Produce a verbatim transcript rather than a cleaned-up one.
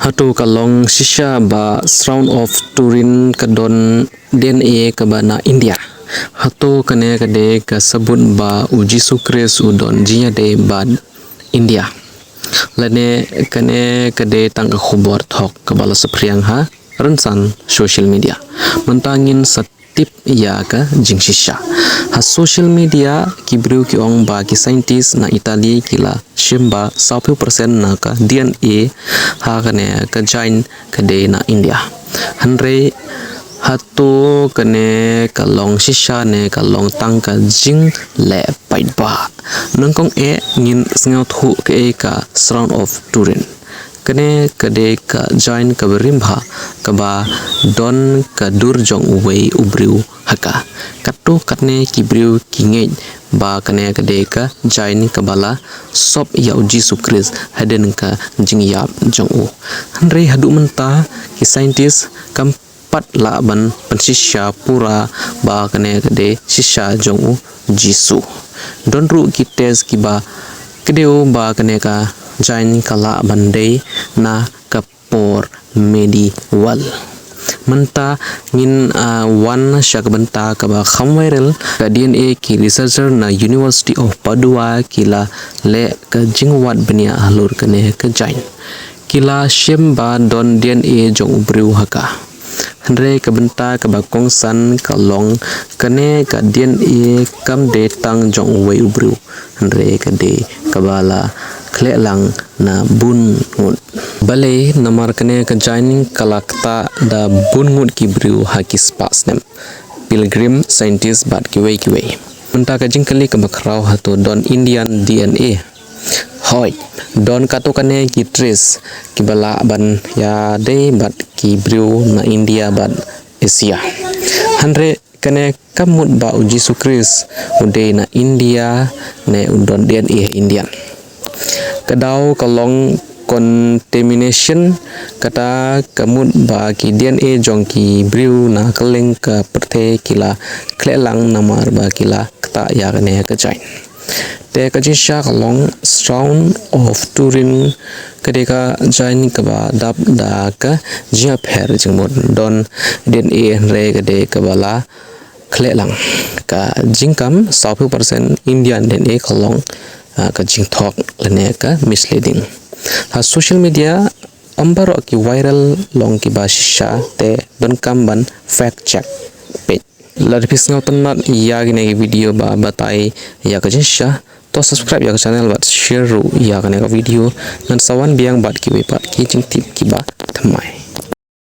Hato ka long shisha ba Shroud of Turin ka don D N A kaba na India? Hato kane ka dei ka sabut ba u Jisu Khrist u don jingïadei bad India? Lane kane ka dei tang ka khubor thok kaba la saphriang ha rynsan social media? Mynta ngin sa tip ïa ka jingshisha. Ha social media ki briew ki ong ba ki scientist na Italy ki la shim ba sawphew percent na ka D N A ha kane ka jain ka dei na India. Hynrei hato kane ka long shisha ne ka long tang ka jingleh paidbah? Nyngkong eh ngin sngewthuh kaei ka Shroud of Turin. Kane ka dei ka jain kaba rim bha kaba don ka dur jong uwei u briew ha ka. Katto katne ki briew ki ngeit ba kane ka dei ka jain kaba la sop ïa u Jisu Khrist hadien ka jingïap jong u. Hynrei haduh mynta ki scientist kam pat lah ban pynshisha pura ba kane ka dei shisha jong u Jisu. Don ruh ki test kiba kdew ba kane ka jain ka lah ban dei na ka por medieval. Mynta ngin, ah, wan sha ka bynta kaba kham viral. Ka D N A ki researcher na University of Padua ki la leh ka jingwad bniah halor kane ka jain. Ki la shim ba don D N A jong u briew ha ka. Hynrei ka bynta kaba kongsan ka long kane ka D N A kam dei tang jong uwei u briew, hynrei ka dei kaba la khleh lang na bun ngut. Balei? Namar kane ka jain ka la ktah da bun ngut ki briew ha ki spah snem, pilgrim, scientist bad kiwei kiwei. Mynta ka jingkylli kaba khraw, hato don Indian D N A? Hooid, don katto katne ki trace kiba lah ban ïadei bad ki briew na India bad Asia. Hynrei kane kam mut ba u Jisu Khrist u dei na India ne u don D N A Indian. Ka daw ka long contamination, kata ka mut ba ki D N A jong ki briew na kylleng ka pyrthei ki la khleh lang namar ba ki la ktah ïa kane ka jain. Te ka jingshisha ka long Shroud of Turin ka dei ka jain kaba dap da ka jingïapher jingmut, don D N A hynrei ka dei kaba la khleh lang. Ka jingkam sawphew percent Indian D N A ka long, ah, ka jingthok lane ka misleading. Ha social media ym baroh ki viral long kiba shisha, te donkam ban fact check peit. Lada phi sngewtynnat ïa kine ki video ba batai ïa ka jingshisha, to subscribe ïa ka channel bad share ruh ïa kane ka video. Ngan sa wan biang bad kiwei pat ki jingtip kiba thymmai.